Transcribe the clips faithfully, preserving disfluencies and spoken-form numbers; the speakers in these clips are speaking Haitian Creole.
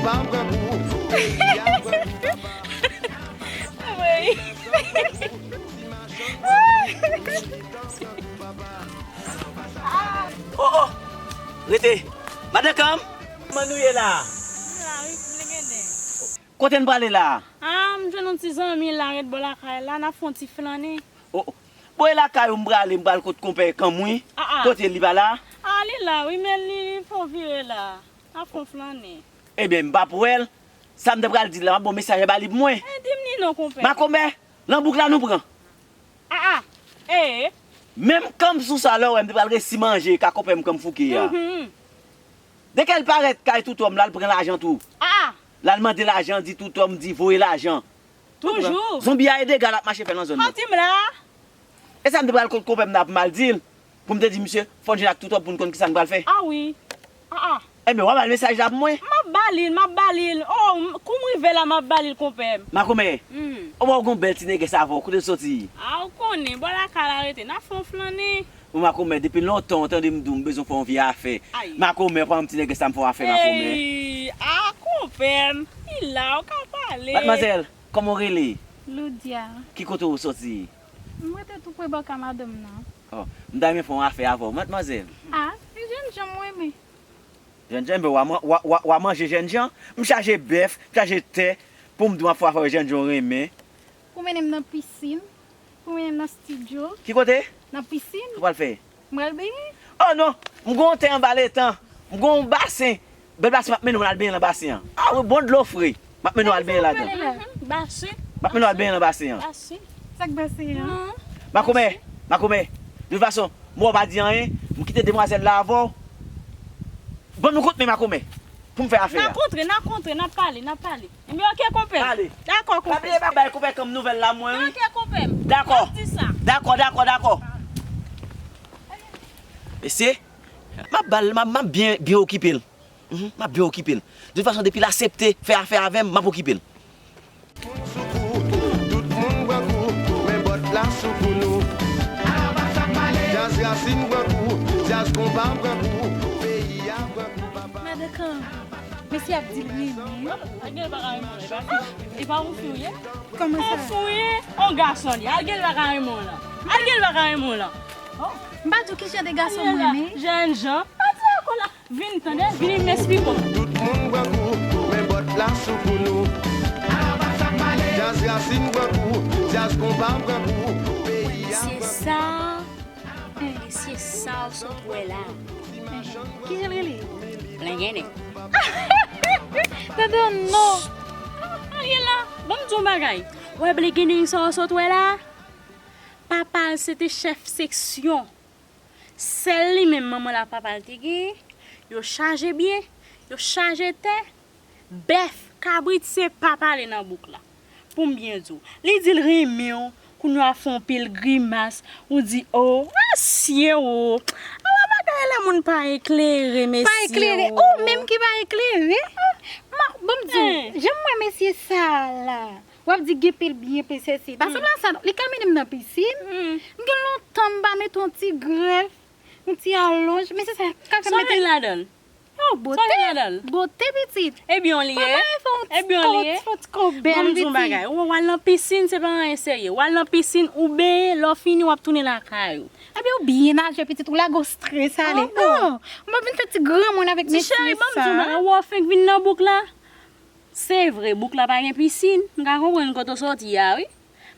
pa pran kou. Oh, oh! Rete! Madan Kanm! Kòman nou ye la? La, wi, m gen den. Kote n prale la? Ah, m jwenn yon ti zanmi la, ret bò lakay la, n ap fè yon ti flannen. Oh, oh. Bon, e lakay ou m prale, m pral kot konpè Kanm, wi. Ah, ah. Kote li pa la? Ah, li la, wi, men li, li fè yon vire la. N ap fè yon flannen. Ebyen, m p ap wè l. Sa m te pral di l la, m ap ba w mesaj la, ba li pou mwen. Eh, di m li non, konpè. Makomè, nan bouk la nou pran. Ah, ah. Eh. Menm Kanm sou sa, lè w wè m te pral resi manje ka konpè m Kanm fouke a. Mhm. Depi l parèt kay Toutòm la, l pran lajan tou. Ah, ah. L al mande lajan, di Toutòm, di voye lajan. Toujou. Zonbi a e dega l ap mache fè nan zòn nan. Pati m la. E sa m te pral kot konpè m nan pou m al di l. Pou m te di misye, fò n jwenn ak Toutòm pou n konn kisa n pral fè. Ah wi. Ah, ah. Enben, w a ba l mesaj la pou mwen. M ap ba li l, m ap ba li l. Oh, m- kou m rive la, m ap ba li l, konpè m. Makomè, Hmm. ou wè w gen yon bèl ti nègès avè w, kote l soti? Ah, ou konnen, bò lakay la rete, n ap fè yon flannen. Bon, Makomè, depi lontan, w tande m di w, m bezwen fè yon vye afè. Ay. Makomè, pran yon ti nègès la, m fè yon afè, Makomè. Ey, ah, konpè m, li la, ou ka pale. Madmwazèl, kòman w rele? Loudia. Ki kote w soti? M rete tou pre bò ka madanm nan. Oh, m ta renmen fè yon afè avè w, madmwazèl. Ah, se jènjan m renmen. Jènjan, enben w a man- w a- w a- w a manje jènjan? M chaje bèf, m chaje tè, pou m di w m ap fè yon afè avè jènjan w renmen. Pou mennen m nan pisin, pou mennen m nan estidyo. Ki kote? Nan pisin. Sa w pral fè? M pral benyen. Oh non, m gen yon tè anba letan, m gen yon basen. Bèl basen, m ap mennen w al benyen nan basen an. Ah wi, bon dlo fre. M ap mennen w al benyen ladan. Mhm, basen. M ap mennen w al benyen nan basen an. Basen. Sa k basen an? Mhm. Makomè, Makomè. De tout fason, m wè w pa di anyen, m kite demwazèl la avè w. Ban m yon kout men, Makomè, pou m fè afè a. N a kontre, n a kontre, n ap pale, n ap pale. Enben, oke, konpè m. Ale. Dakò, konpè m. Pa bliye pa bay konpè Kanm nouvèl la, mwen, wi. Oke, konpè m. Dakò. M ap di sa. Dakò, dakò, dakò. Mesye, m ap ba l, m ap, m ap byen, byen okipe l. Mhm, m ap byen okipe l. De tout fason, depi l aksepte fè afè avè m, m ap okipe l. Moun sou kou, tout moun pran kou, men bòt la sou kou nou. Djaz rasin pran kou, djaz konpa pran kou, peyi a pran kou, papa. Madan Kanm, mesye ap di l renmen. Al gen l pa ka renmen w la, e pa fi, e pa yon fi w ye? Kòman sa? On fi w ye, on gason li. Al gen l pa ka renmen w la. Al gen l pa ka renmen w la. M pa di w ki jan de gason m renmen. Jènjan. Pa di ankò la. Vin, tande, vin, m esplike w. Tout moun pran kou, men bòt la sou kou nou. Djaz rasin pran kou, djaz konpa pran kou, peyi a pran kou. Mesye sa, mesye sa w sot wè la. Kijan l rele? Plen gen nèg. Tande non. Ah, Ariela, ban m di w yon bagay. Wè Plen gen nèg sa w sot wè la? Papa l se te chèf seksyon. Sèl li menm manman l ak papa l te genyen, yo chaje byen, yo chaje tè, bèf, kabrit, se pa pale nan bouk la. Pou m byen di w, li di l renmen w, kounye a fè yon pil grimas, ou di, o, mesye o. Ala bagay lè moun pa eklere, mesye o. Pa eklere, ou menm ki pa eklere. Ma, bon, m di w, jan m wè mesye sa a la. W ap di gen pil byen, pil sesi. Pa sanble a sa non. Li ka mennen m nan pisin. M gen lontan m pa mete yon ti grèf, yon ti alonj. Men se sa k ap fè m mete. Sa w gen ladan l? Oh, bote. Sa w gen ladan l? Bote, pitit. E byen w li ye? Papa, e fè yon ti ko, fè yon ti ko bèl, pitit. Ban m di w yon bagay. Ou wè, w al nan pisin, se pa anyen serye. W al nan pisin, ou benyen, lè w fini, w ap tounen lakay ou. Ebyen, ou byen naje, pitit, ou lage w strès ale. Oh, m ap vin fè ti granmoun avèk mesye sa. Ti cheri, ban m di w yon bagay. Ou wè w fenk vin nan bouk la? Se vre, bouk la pa gen pisin, m ka konprann kote w soti a, wi.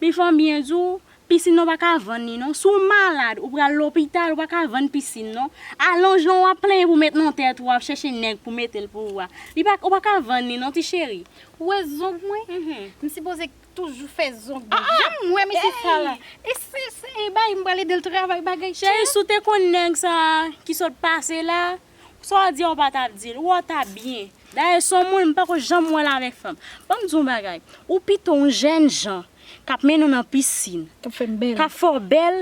Men fò m byen di w, pisin nan w pa ka vann li non. Si w malad, ou pral lopital, ou pa ka vann pisin non. Alonj lan w ap plenyen pou met nan tèt ou, w ap chèche nèg pou mete l pou ou a. Li pa, ou pa ka vann li non, ti cheri. Ou wè zong mwen? M sipoze toujou fè zong mwen. Jan m wè mesye sa la. E se, se, e bay m pral ede l travay bagay. Cheri, si w te konn nèg sa a ki sot pase la, sa w di a w pa t ap di l, ou wè w t ap byen. Dayè, s on moun m poko janm wè l avèk fanm. Ban m di w yon bagay. Ou pito yon jènjan k ap mennen w nan pisin, k ap fè m bèl, k ap fè w bèl,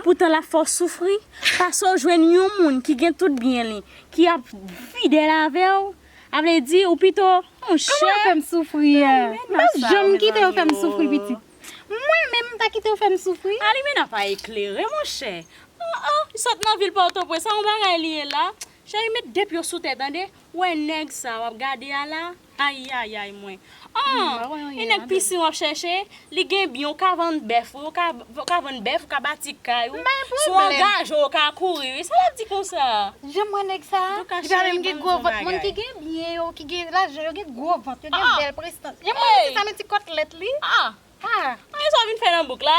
poutan l ap fè w soufri, pase w jwenn yon moun ki gen tout byen li, ki ap fidèl avè w. A vle di, ou pito, monchè. Kòman w fè m soufri a? M p ap janm kite yo fè m soufri, pitit. Mwen menm, m ta kite yo fè m soufri? Alimena pa eklere, monchè. Oh, oh, li sot nan vil Pòtoprens, sa yon bagay li ye la. Cheri, met de pye w sou tè, tande? Ou wè nèg sa w ap gade a la? Ayayay mwen. Ah, e nèg pisin w ap chèche, li gen byen, ou ka vann bèf, ou ka, ou ka vann bèf, ou ka bati kay ou. Si w angaje w, ou ka kouri, wi. Sa l ap di konsa? Janm wè nèg sa? Li pa menm gen gwo vant. Moun ki gen byen yo, ki gen lajan, yo gen gwo vant, yo gen bèl prestans. Janm wè nèg sa, men ti kòtlèt li. Ah! Ah, sa w vin fè nan bouk la?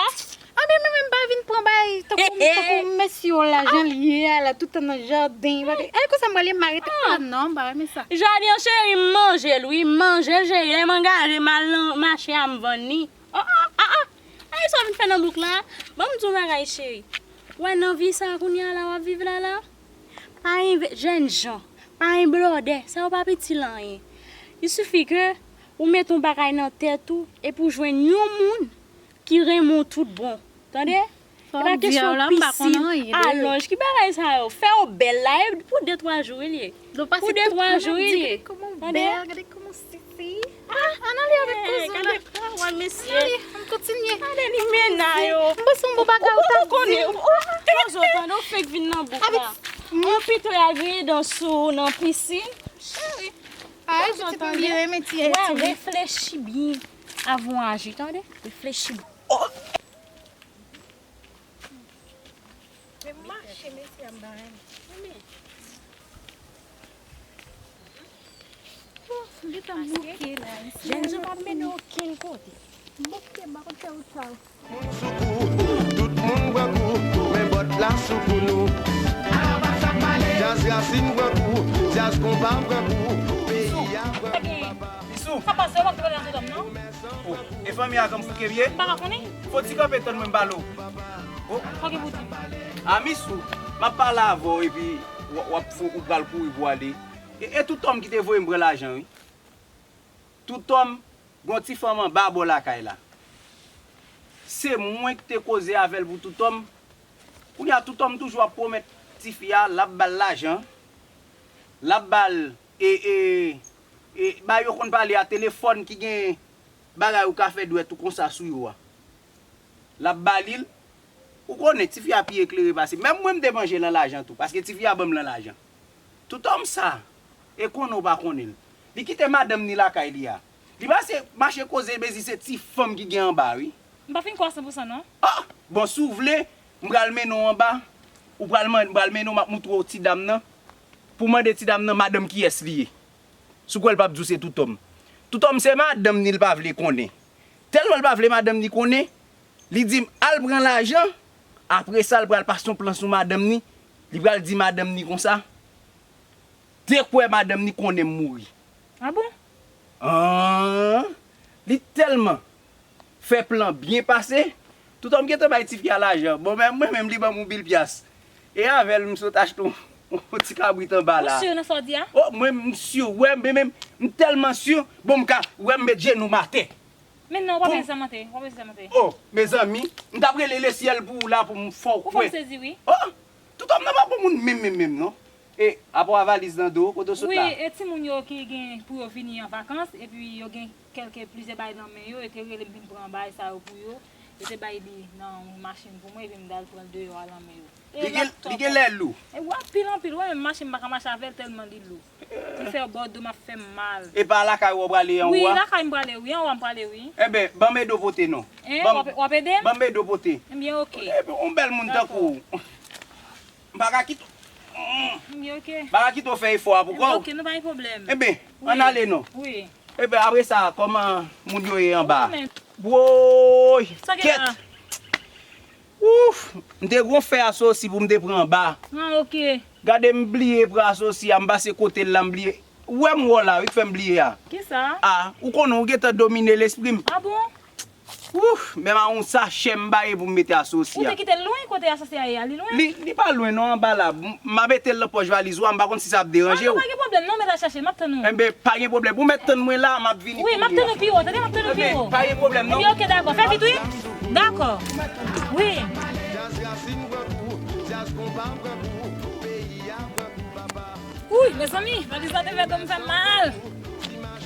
Ah, men mwen menm pa vin pran bagay tankou, tankou mesye yo la, jan l ye a la, tout tan nan jaden, bagay. E konsa m prale, m arete. Ah non, m pa renmen sa. Jaden an cheri, m manje l wi, m manje l cheri, lè m angaje m al nan mache a m vann li. Ah, ah, ah, ah. Ay, sa w vin fè nan bouk la? Ban m di w bagay cheri. Wè nan vi sa kounye a la w ap viv la la. Pa gen jèn jan, pa gen blòdè, sa yo pa itil anyen. Il suffit ke ou mete yon bagay nan tèt ou epi w jwenn yon moun ki renmen w tout bon. Tande? E pa kesyon pisin, alonj, ki bagay sa yo? Fè w bèl la, e pou de twa jou wi l ye. Pou de twa jou wi l ye. Tande? Ah, ann ale avèk kozo la. Gade pawòl mesye. Ann ale, ann kontinye. Gade li mennaj yo. M panse yon bon bagay ou ta di. Kozo tande, ou fenk vin nan bouk la. Ou pito y al griyen dan sou ou nan pisin. Cheri. Ay, pitit mwen byen renmen ti. Wè, reflechi byen avan w aji, tande? Reflechi byen. Men mache mesye a m pa renmen. Gentan bouke la, mesye. Jèn jan pa mennen okenn kote. M bouke, m pa konn fè wout sa. Moun sou kou, tout moun pran kou, men bòt la sou kou nou. Djaz rasin pran kou, djaz konpa pran kou, peyi a pran kou, papa. Misou. Sa pase, w ap pale an tout nonm, non? Oh, e fanmi a k ap fouke pye? M pa ka konnen. Fò ti kanpe tann mwen m pale w. Oh. Sa w gen pou di m? A Misou, m ap pale avè w epi w, w ap fou, ou pral kouri pou w ale. E, e tout nonm ki te voye m pran lajan, wi. Tout nonm, gon ti fanm anba bò lakay la. Se mwen ki te koze avè l pou tout nonm. Kounye a tout nonm toujou ap pwomèt tifi a, l ap ba l lajan, l ap ba l, e, e, e, bagay yo konn pale a, telefòn ki gen bagay ou ka fè dwèt ou konsa sou yo a. L ap ba li l. Ou konnen, tifi a pi eklere pase. Menm mwen m te manje l an lajan tou, paske tifi a ban m l an lajan. Tout nonm sa, e konnen ou pa konnen l. Li kite madanm ni lakay li a. Li pase mache koze mezi se ti fanm ki gen anba, wi. M pa fin kwè a san pou san, non. Ah! Bon, si w vle, m pral mennen w anba. Ou pral man-, m pral mennen w, m ap moutre w ti dam nan. Pou w mande ti dam nan, madanm kiyès li ye. Si w kwè l p ap di w se tout nonm. Tout nonm se madanm ni l pa vle konnen. Tèlman l pa vle madanm ni konnen, li di m al pran lajan, apre sa l pral pase yon plan sou madanm ni, li pral di madanm ni konsa, dekwè madanm ni konnen m mouri. Ah bon? An, li tèlman fè plan byen pase, tout nonm gentan bay tifi a lajan. Bon, men mwen menm, li ban m yon pil pyas. E avè l, m sot achte yon, yon ti kabrit anba la. Ou si nan sa w di a? Oh, mwen, m si, wè, men, men, m tèlman si, bon, m ka, wè, m met jenou m atè. Men non, w ap ezamante, w ap ezamante. Oh, mezanmi, m t ap rele lesyèl pou ou la, pou m fè w kwè. Ou fè m sezi, wi. Oh, tout nonm nan pa bon moun menm, menm, menm, non. E, apa w a valiz nan do, kote w sot la? Wi, e timoun yo ki gen pou yo vini an vakans, epi yo gen kèlke, plizyè bagay nan men yo, yo te rele m vin pran bagay sa yo pou yo. Yo te bay li nan yon machin pou mwen, epi m t al pran l deyò a nan men yo. Li gen, li gen lè lou. E w anpil, anpil, wè, menm mache m pa ka mache avè l tèlman li lou. Li fè bò do m ap fè m mal. E pa lakay ou w prale anwo a? Wi, lakay m prale, wi, anwo a m prale, wi. Enben, ban m ede w pote non. Hein, w ap, w ap ede m? Ban m ede w pote. Enben, oke. Epi, yon bèl moun tankou w. M pa ka kite w. Enben, oke. M pa ka kite w fè efò a pou kò w. Enben, oke, non, pa gen pwoblèm. Enben, ann ale non. Wi. Enben, apre sa, kòman moun yo ye anba? Woy, kèt! Ouf! M te gon fè asosi pou m te pran anba. Ah, oke. Gade m bliye pran asosi a, m pase kote l la, m bliye. Ou wè m wè w la, wi, k fè m bliye a. Kisa? Ah, ou konnen, ou gentan domine lespri m. Ah bon? Ouf, menm a yon sachè m ba e pou m mete asosi a. Ou te kite l lwen kote asosi a ye a, li lwen? Li, li pa lwen non, anba la. M, m a mete l nan pòch valiz ou a, m pa konn si sa ap deranje w. Ah, non, pa gen pwoblèm, non, m mèt al chache l, m ap tann ou. Enben, pa gen pwoblèm. Ou mèt tann mwen la, m ap vini kounye a. Wi, m ap tann ou pi wo, tande, m ap tann ou pi wo. Enben, pa gen pwoblèm non. Enben, oke, dakò. Fè vit, wi. Dakò. Wi. Wouy, mezanmi, valiz la te fè do m fè mal.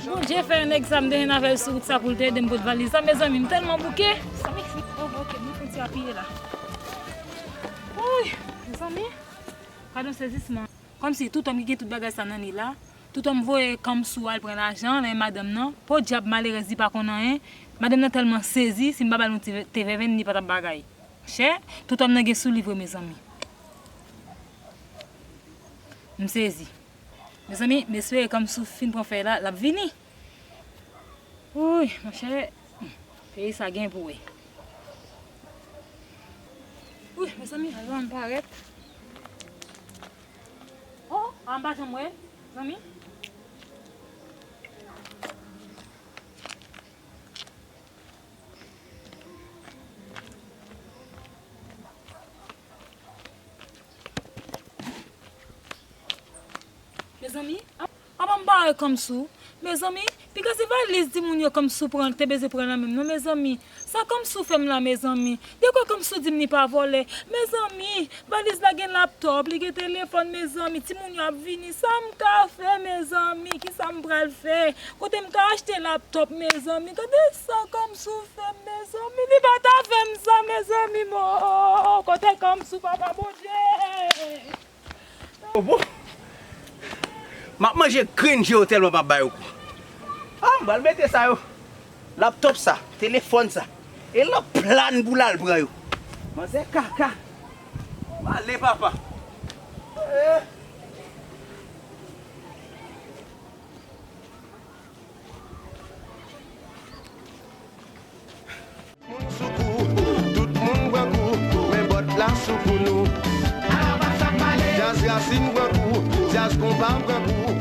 Bondye fè nèg sa m te jwenn avè l sou wout sa pou l te ede m pot valiz la. Mezanmi, m tèlman bouke. Mezanmi, oh, ok, m konn ti apiye la. Wouy, mezanmi. Gad yon sezisman. Kòmsi tout nonm ki gen tout bagay sa nan li la, Tout òm voye Kamsou al pran lajan nan men madanm nan. Podyab malerèz li pa konn anyen. Madanm nan tèlman sezi, si m pa ba l yon ti ve- te vèvenn, li pa t ap bagay. Monchè, tout òm nan gen sou li vre, mezanmi. M sezi. Mezanmi, m espere Kamsou fin pran fèy la, l ap vini. Wouy, monchè, peyi sa gen pou wè. Wouy, mezanmi, alò m parèt. Oh, an pa janm wè, zanmi. Mezanmi, apa m pa wè Kamsou? Mezanmi, piga se valiz timoun yo Kamsou pran, te bezwen pran nan men m non, mezanmi. Sa Kamsou fè m la, mezanmi? De kwa Kamsou di m li pa vòlè? Mezanmi, valiz la gen laptòp, li gen telefòn, mezanmi. Timoun yo ap vini, sa m ka fè, mezanmi? Kisa m pral fè? Kote m ka achte laptòp, mezanmi? Gade sa Kamsou fè m, mezanmi. Li pa ta fè m sa, mezanmi. Mo, kote Kamsou, papa Bondye? Oh, bon. M ap manje grenn je yo tèlman m ap ba yo kou. Ah, m pral mete sa yo. Laptòp sa, telefòn sa. E lòt plan pou l al pran yo. Manzè kaka. M ale, papa. Eh. Moun sou kou, tout moun pran kou, men bòt la sou kou nou. Djaz rasin pran kou, djaz konpa pran kou,